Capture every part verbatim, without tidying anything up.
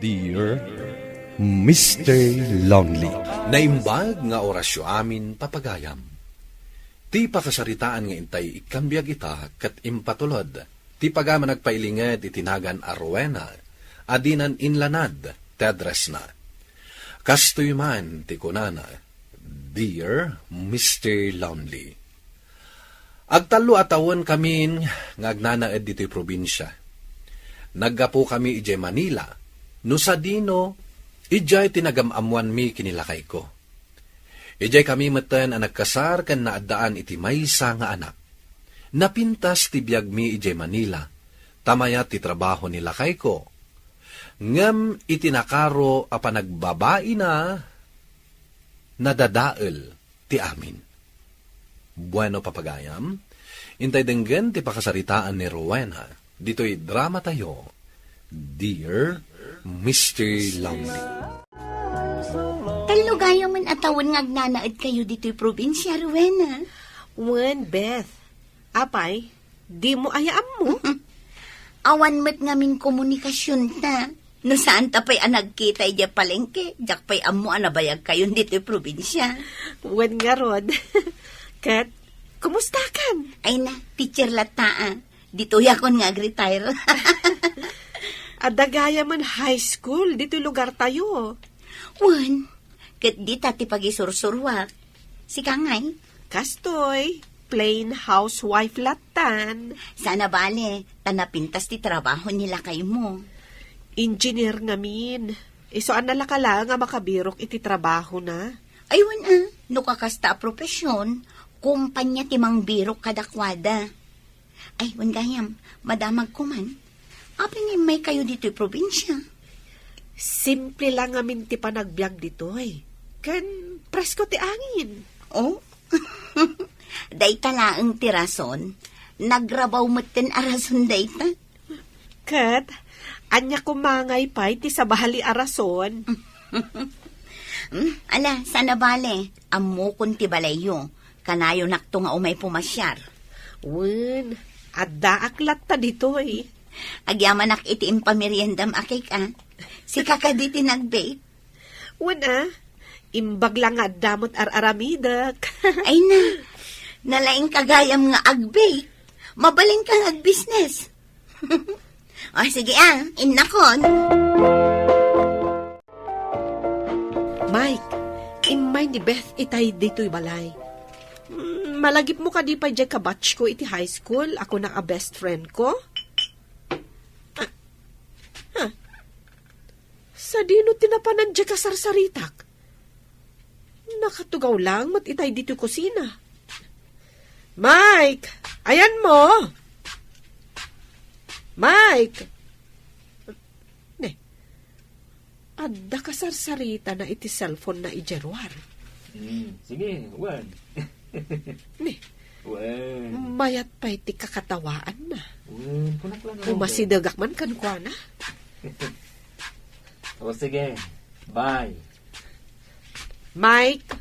Dear Mister Lonely. Naimbag nga orasyo amin, papagayam. Ti pakasaritaan nga intay ikkambiag ita ket impatulod ti pagayam a nagpailinged iti nagan a Rowena a dinan inlanad ti addressna. Kastoy man ti kunana, "Dear Mister Lonely." Agtallo a tawen kamin nga agnanaed ditoy probinsia. Naggapokami idiay Manila, no sadino, idiay ti nagam-ammoanmi ken ni lakayko. Idiay kami metten a nagkasar ken naaddaan iti maysa nga anak. Napintas ti biagmi idiay Manila, ta mayat ti trabaho ni lakayko. Ngem iti nakaro a panagbabaina, nadadael ti amin. Bueno, papagayam, intay denggen ti pakasaritaan ni Rowena ditoy drama tayo, Dear Mister Lonely. Tallo gayamen a tawen nga agnanaed kayo ditoy probinsia, Rowena. Wen, Beth. Apay, dimo aya ammo? Awan met ngamin komunikasionta. No saan ta pay a nagkita idiay palengke, diak pay ammo a nabayag kayon ditoy probinsia. Wen ngarud. Ket, kumustakan? Ay na, teacher latta, ah. Ditoyakon nga ag-retire. Adda gayamen high school ditoy lugar tayo. Wen, ket dita ti pagisursuruak. Sika ngay? Kastoy, plain housewife lattan. Saan a bale, ta napintas ti trabaho ni lakaymo. Engineer ngamin. Isu a nalaka laeng a makabirok iti trabahona. Ay, wen a, no kakasta a profesyon, kumpanya ti mangbirok kadakuada. Ay, wen gayam, madamagko man. Apay nga immay kayo ditoy probinsia? Simple lang ngamin ti panagbiag ditoy. Ken presko ti angin. Oh? Dayta laeng ti rason. Nagrabaw metten a rason dayta. Ket, ania koma ngay pay ti sabali a rason? Hmm, ala, saan a bale, ammokon ti balayyo. Kanayonakto nga umay pumasiar. Wen, addaak latta ditoy. Agyamanak iti impameriendam a cake, ah. Sika kadi ti nag-bake? Wen, ah. Imbag la nga adda met ar-aramidek. Ay na, nalaingka gayam nga ag-bake. Mabalinka nga ag-business. O, sige, ah, innakon. Mike, immay ni Beth itay ditoy balay. Mm, malagipmo kadi pay diay kabatchko iti high school, a kuna a best friendko? Ah, ah. Sadino ti napanan diay kasarsaritak? Nakatugaw lang met itay ditoy kusina. Mike, ayanmo? Mike! Ne, adda kasarsaritana iti cellphone-na idiay ruar. Hmm, sige, wen. Ne, wen. Mayat pay ti kakatawaanna. Wen, kunak lang. Umasidegak man kenkuana. O, sige. Bye. Mike?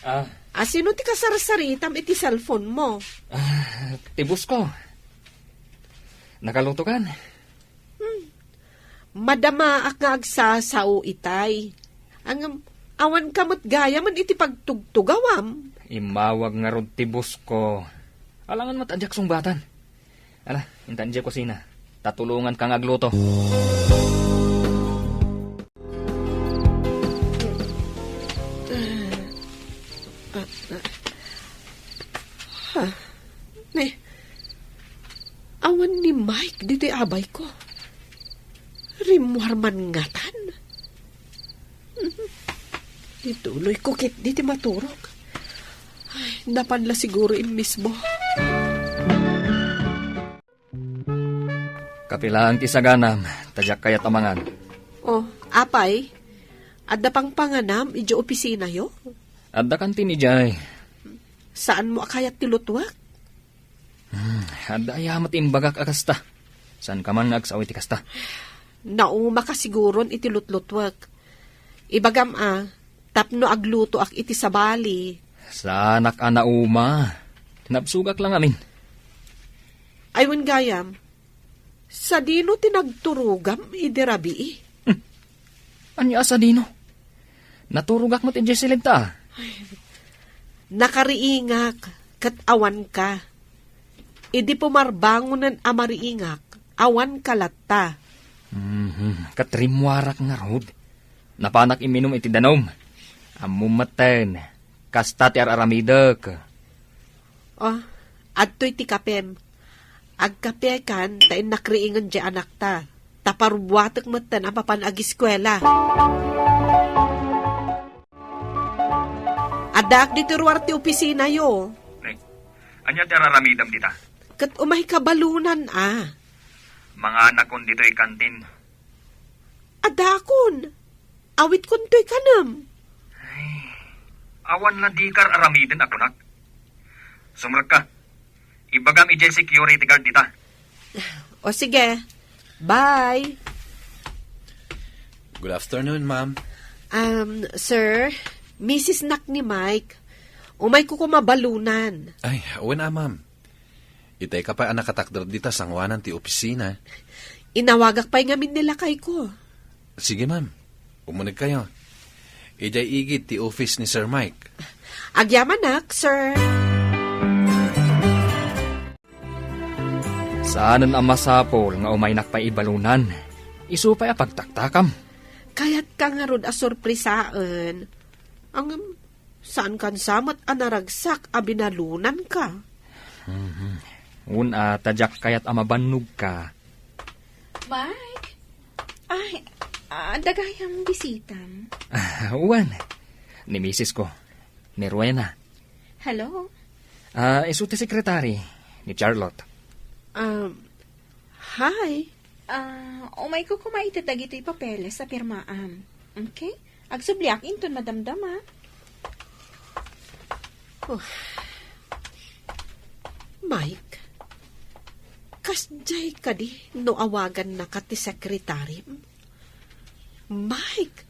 Ah. Asino ti kasarsaritam iti cellphone-mo? Ah, ti boss ko. Nakalutokan. Hmm. Madamaak nga agsasao itay. Ngem, awanka met gayamen iti pagtugtugawam. Immawag ngarud ti boss ko. Alangan met a diak sungbatan. Ala, intan diay kusina. Ta tulonganka nga agluto. Ha? Ne, awan ni Mike ditoy abayko. Rimmuar man ngatan. Ituloyko ketdi ti maturog. Ay, napan la siguro immisbo. Kapilaang ti saganam, ta diak kayat a mangan. Oh, apay, adda pangpanganam idiay opisinayo? Adda kantin idiay. Saanmo a kayat ti lutuek? Hmm, adda aya met imbagak a kasta. Saanka man nga agsao iti kasta? Naumaka siguron iti lutlutuek. Ibagam a, tapno aglutoak iti sabali. Saanak a nauma. Nabsogak la ngamin. Ay, wen gayam, sadino ti nagturogam idi rabii? Hmm. Ania a sadino? Naturogak met idiay siled ta. Nakariingak, ket awanka. Idi pumarbangonen a mariingak, awanka latta. Mhm, ket rimmuarak ngarud. Napanak imminum iti danum. Ammom metten, kasta ti ar-aramidek. Oh, adtoy ti kapem. Agkapekan ta innak riingen diay anakta. Ta parubbuatek metten a mapan agiskuela. Addaak ditoy ruar ti opisinayo. Nay, ania ti ar-aramidem dita? Ket umayka balunan a. Manganakon ditoy kantin. Addakon. Awitkontoy kanem. Ay, awan la dika ar-aramiden a kunak. Sumrekka. Ibagam idiay security guard dita. O sige. Bye. Good afternoon, ma'am. Um, sir, misis nak ni Mike. Umayko koma balunan. Ay, wen a, ma'am. Itay ka pay a nakatakder dita sangoanan ti opisina. Inawagak pay ngamin ni lakayko. Sige, ma'am. Umuneg kayo. Idiay igid ti office ni Sir Mike. Agyamanak, sir. Saanen a masapul nga umaynak pay ibalunan. Isu pay a pagtaktakam. Kayatka ngarud a sorpresaen. Ngem, saankan sa met a naragsak a binalunanka. Mhm. Wen a, ta diak kayat a mabannogka. Mike? Ay, adda gayam bisitam. Ah, wen. Ni misis ko. Ni Rowena. Hello? Ah, isu ti sekretary ni Charlotte. Um, hi. Ah, umayko koma iti dagitoy papeles a pirmaam. Okay? Agsubliak inton madamdama. Oh. Mike, kasdiay kadi no awagannaka ti sekretarim? Mike,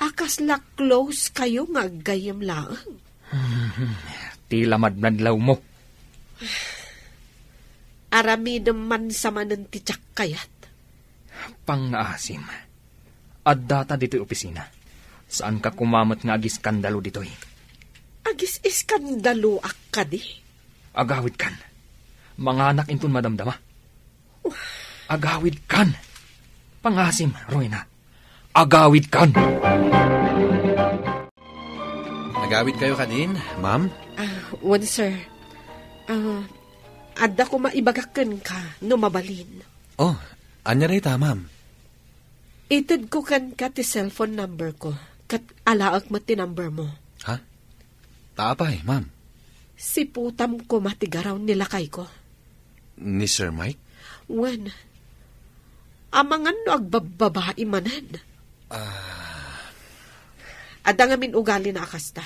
a kasla close kayo nga aggayyem laeng? Ti lamadmadlawmo. Aramidem man sa manen ti diak kayat. Pangngaasim. Addata ditoy opisina. Saanka koma met nga agiskandalo ditoy. Agis-iskandaloak kadi? Agawidkan. Manganak inton madamdama. Agawidkan. Pangngaasim, Rowena. Agawidkan. Agawid kayo kadin, ma'am? Ah, wen, sir. Ah, adda koma ibagak kenka, no mabalin. Oh, ania dayta, ma'am? Itedko kenka ti cellphone number ko, ket alaek met ti number mo. Ha? Ta apay, ma'am? Siputam koma ti garaw ni lakayko. Ni Sir Mike? Wen, amangan no agbabbabai manen. Ah. Adda ngamin ugalina a kasta.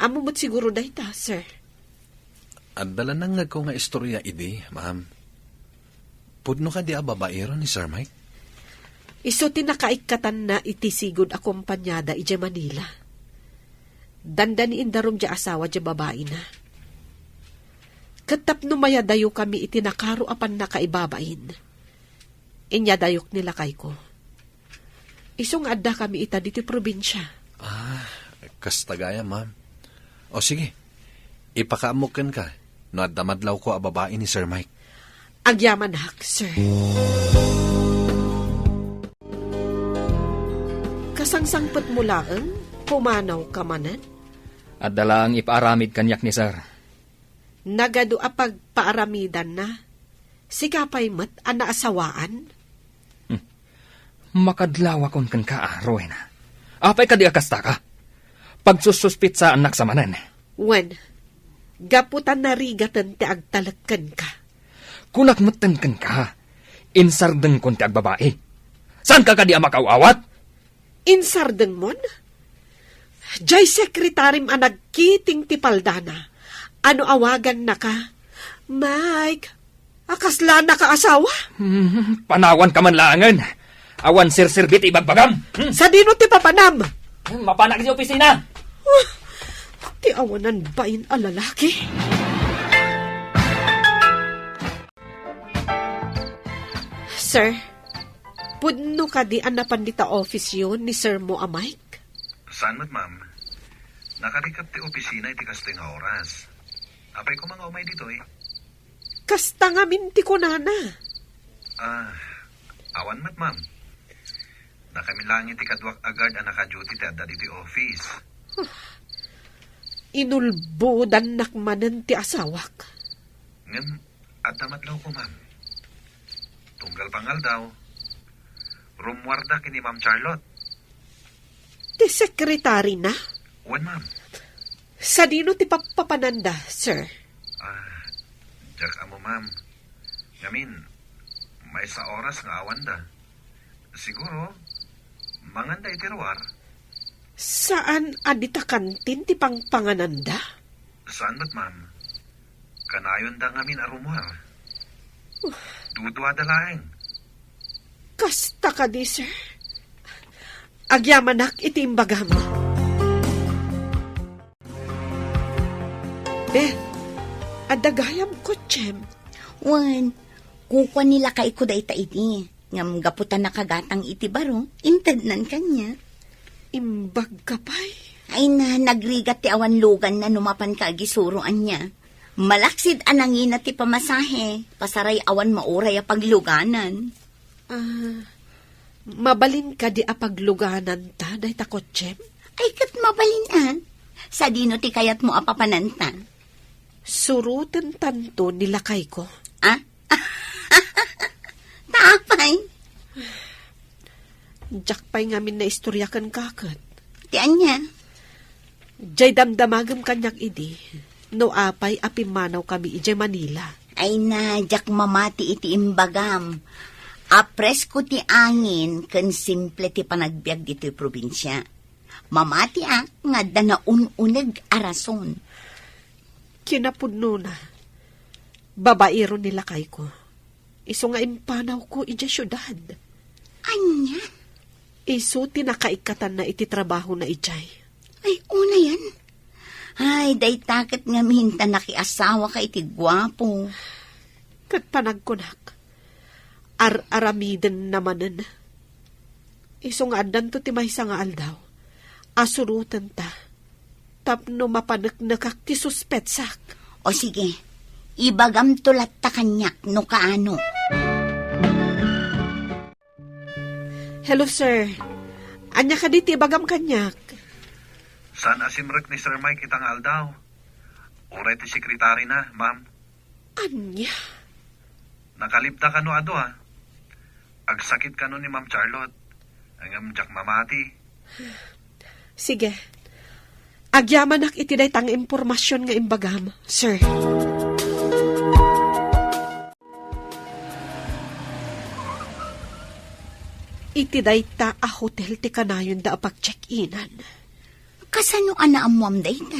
Ammom met siguro dayta, sir. Adda la nangngegko nga istorya idi, ma'am. Pudno kadi a babaero ni Sir Mike? Isu ti nakaikkatanna iti sigud a kompaniada idiay Manila. Dandani indarum diay asawa diay babaina. Ket tapno mayadayo kami iti nakaro a pannakaibabain, inyadayok ni lakayko. Isu nga addakami ita ditoy probinsia. Ah, kasta gayam, ma'am. O sige, ipakaammok kenka no adda madlawko a babai ni Sir Mike. Agyamanak, sir. Kasangsangpetmo laeng, pumanawka manen? Adda laeng ipaaramid kaniak ni sir. Nagadu a pagpaaramidanna. Sika pay met a naasawaan? Hmm. Makadlawakon kenka, a, Rowena. Apay kadi a kastaka? Pagsussuspitsaannak sa manen. Wen, gapu ta narigaten ti agtalek kenka. Kunak metten kenka, insardengkon ti agbabai. Saanka kadi a makaw-awat? Insardengmon? Diay sekretarim a nagkiting ti paldana. Ano awagannaka? Mike, a kasla naka asawa? Hmm, panawanka man laengen. Awan serserbi ti ibagbagam. Hmm. Sadino ti papanam? Hmm, mapanak iti opisina. Ah, ti awanan bain a lalaki. Sir, Pudno kadi a napan dita office-yo ni sir mo a Mike? Saan met, ma'am. Nakarikep ti opisina iti kastoy nga oras. Apay koma nga umay ditoy? Kasta ngamin ti kunana. Ah, awan met, ma'am. Nakami lang iti kaduak a guard a naka-duty ti adda ditoy office. Inulbodannak manen ti asawak. Ngem adda met law ko, ma'am. Tunggal pangaldaw, rummuarda ken ni Ma'am Charlotte. Ti sekretary na? Wen, ma'am. Sadino ti pappapananda, sir? Ah, diak ammo, ma'am. Ngamin, maysa oras nga awanda. Siguro, manganda iti ruar. Saan a dita kantin ti pangpangananda? Saan met, ma'am. Kanayonda ngamin a rummuar. Duduada laeng. Kasta kadi, sir. Agyamanak iti imbagam. Beth, adda gayam kotsem. Wen, kukua ni lakayko dayta idi. Ngem gapu ta nakagatang iti baro, intednan kaniak. Imbagka pay? Ay na, nagrigat ti awan luganna no mapanka agisuro ania. Malaksid a nangina ti pamasahe, pasaray awan mauray a pagluganan. Ah, mabalin kadi a paglugananta dayta kotsem? Ay, ket mabalin a. Sadino ti kayatmo a papananta? Suroten tanto ni lakayko. Ah? Ta apay? Diak pay ngamin naistorya kenka ket. Ti ania? Jay damdamagem kaniak idi, no apay a pimmanawkami idiay Manila. Ay na, diak mamati iti imbagam. Apresko ti angin ken simple ti panagbiag ditoy probinsia. Mamatiak nga adda naun-uneg a rason. Kinapudnona, babaero ni lakayko. Isu nga impanawko idiay siudad. Ania? Isu ti nakaikkatanna iti trabahona idiay. Ay, unayen. Ay, dayta ket ngamin ta nakiasawaka iti guapo. Ket panagkunak, ar-aramidenna manen. Isu nga addanto ti maysa nga aldaw a surotenta tapno mapaneknekak ti suspetsak. O sige, ibagamto latta kaniak no kaano. Hello, sir. Ania kadi ti ibagam kaniak? Saan a simrek ni Sir Mike ita nga aldaw? Uray ti sekretary na, ma'am. Ania? Nakalibta kano a dua? Agsakit kano ni Ma'am Charlotte? Ngem diak mamati. Sige. Agyamanak iti dayta nga impormasion nga imbagam, sir. Iti dayta a hotel ti kanayonda a pag-check-inan. Kasano a naammuam dayta?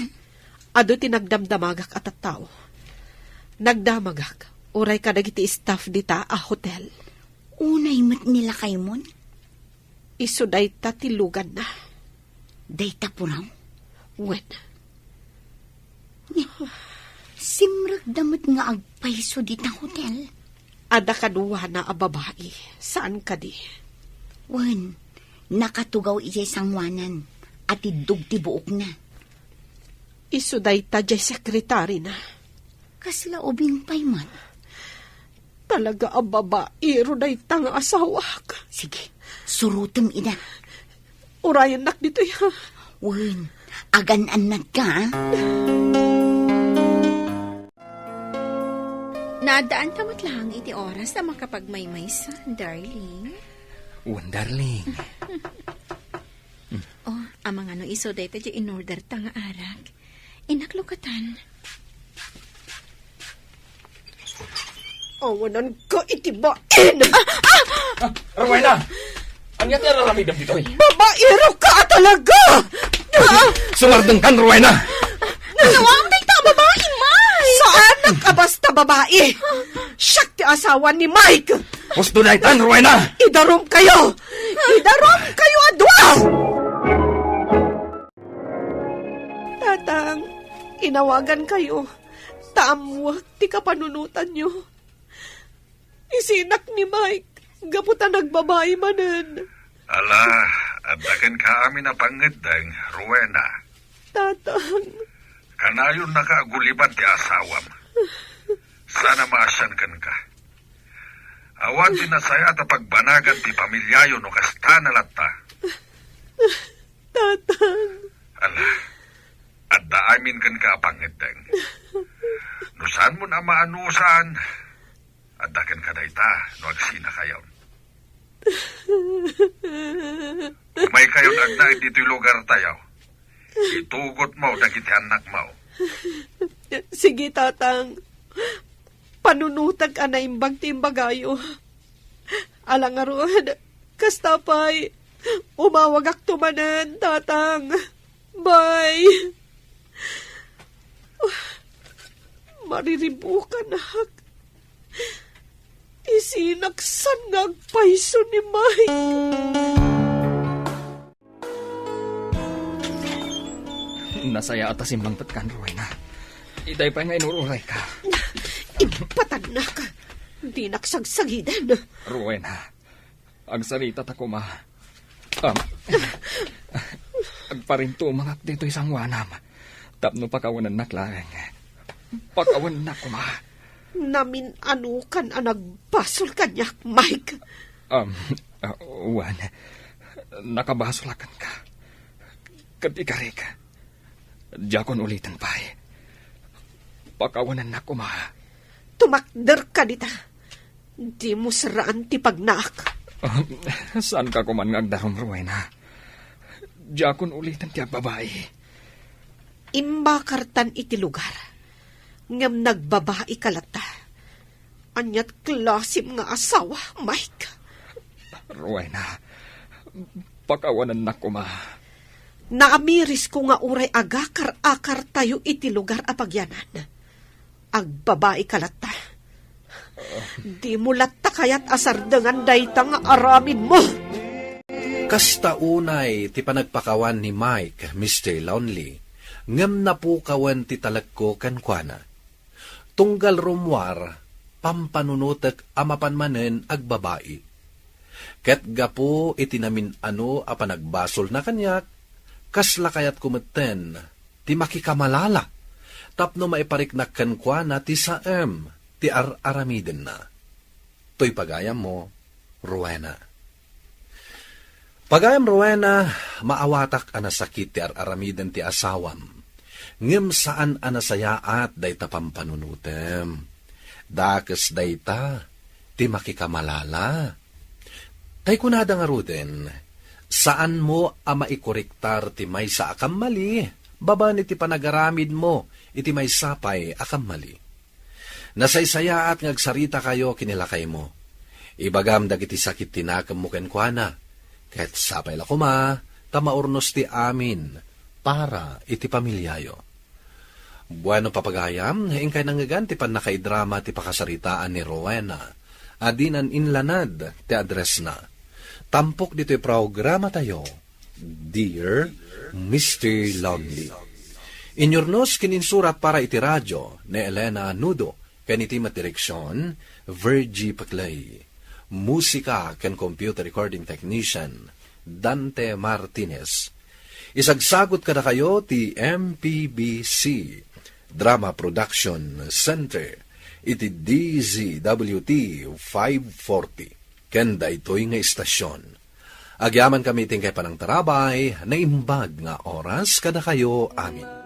Adu ti nagdamdamagak a tattao. Nagdamagak, uray kadagiti staff dita a hotel. Unay met ni lakaymon? Isu dayta ti luganna. Dayta puraw? Wen. Ni, simrekda met nga agpayso dita hotel? Adda kaduana a babai, saan kadi? Wen, nakatugaw idiay sangoanan, a tiddog ti buokna. Isu dayta diay sekretarina. Kasla ubing pay man. Talaga a babaero dayta nga asawak. Sige, surotem ida. Urayennak ditoy, ha? Wen, agan-annadka, a? Naaddaanta met laeng iti oras a makapagmaymaysa, darling. Wen, darling. Oh, amangan no isu dayta diay in-orderta nga arak. Innak lukatan. Awananka iti bain! Ah, Rowena! Ania ti araramidem ditoy? Babaeroka a talaga! Ah! Sumardengkan, Rowena! Nalawang dayta a babai, Mike! Saanak a basta babai! Siak ti asawa ni Mike! Husto daytan, Rowena! Idarumkayo! Idarumkayo a dua! Tatang, inawagankayo, ta ammoak ti kapanunotanyo. Isinak ni Mike. gapu ta nagbabai manen. Ala, adda kenka amin a pangngeddeng, Rowena. Tatang. Kanayonnaka a guliban ti asawam. Saan a maasian kenka. Awan ti nasayaat a pagbanagan ti pamiliayo no kasta na latta. Tatang. Ala, adda amin kenka a pangngeddeng. No saanmon a maanusan, adda kenka dayta no agsinakayon. Umaykayon agna ditoy lugartayo. Itugotmo dagiti annakmo. Sige, Tatang. Panunotek a naimbag ti imbagayo. Ala ngarud, kasta pay, umawagakto manen, Tatang. Bye. Mariribukanak. Isinak saan nga agpayso ni Mike. Nasayaat a simmangpetkan, Rowena. Itay pay nga inur-urayka. Impatannak. Dinak sagsagiden. Rowena, agsarita ta koma. Um, agparintumangak ditoy sangoanam. Tapno pakawanennak laeng. Pakawanennak koma. Namin-anokan a nagbasol kaniak, Mike. Um, ah, wen, nakabasolak kenka. Ket ikarik, diakon uliten pay. Pakawanennak koma. Tumakderka dita. Dimo serraan ti pagnaak. Um, saanka koman nga agdarum, Rowena. Diakon uliten ti agbabai. Immakartan iti lugar. Ngem nagbabaika latta. Aniat klasim nga asawa, Mike? Rowena, pakawanennak koma. Naamirisko nga uray agakar-akartayo iti lugar a pagyanan. Agbabaika latta. Dimo latta kayat a sardengan dayta nga aramidmo. Kasta unay ti panagpakawan ni Mike, Mister Lonely, ngem napukawen ti talekko kenkuana. Tunggal rummuar, pampanunotek a mapan manen agbabai. Ket gapu iti namin-ano a panagbasolna kaniak, kasla kayatko metten ti makikamalala tapno maipariknak kenkuana ti saem ti ar-aramidenna. Toy pagayammo, Rowena. Pagayam, Rowena, maawatak a nasakit ti ar-aramiden ti asawam, ngem saan a nasayaat dayta pampanunotem. Dakes dayta ti makikamalala. Tay kunada ngaruden, saanmo a maikorektar ti maysa a kammali babaen iti panagaramidmo iti maysa pay a kammali. Nasaysayaat nga agsaritakayo ken ni lakaymo. Ibagam dagiti sakit ti nakemmo kenkuana, ket sapay la koma ta maurnos ti amin para iti pamiliayo. Bueno, papagayam, inkay nangngegan ti pannakaidrama ti pakasaritaan ni Rowena a dinan inlanad ti addressna. Tampok ditoy programatayo, Dear Mister Lonely. Inyurnos ken insurat para iti radio ni Elena Nudo ken iti met direksion, Virgie Paclay. Musika ken computer recording technician, Dante Martinez. Isagsagot kadakayo ti M P B C Drama Production Center iti D Z W T five forty ken daytoy nga istasyon. Agyamankami iti inkay panangtarabay, naimbag nga oras kadakayo amin.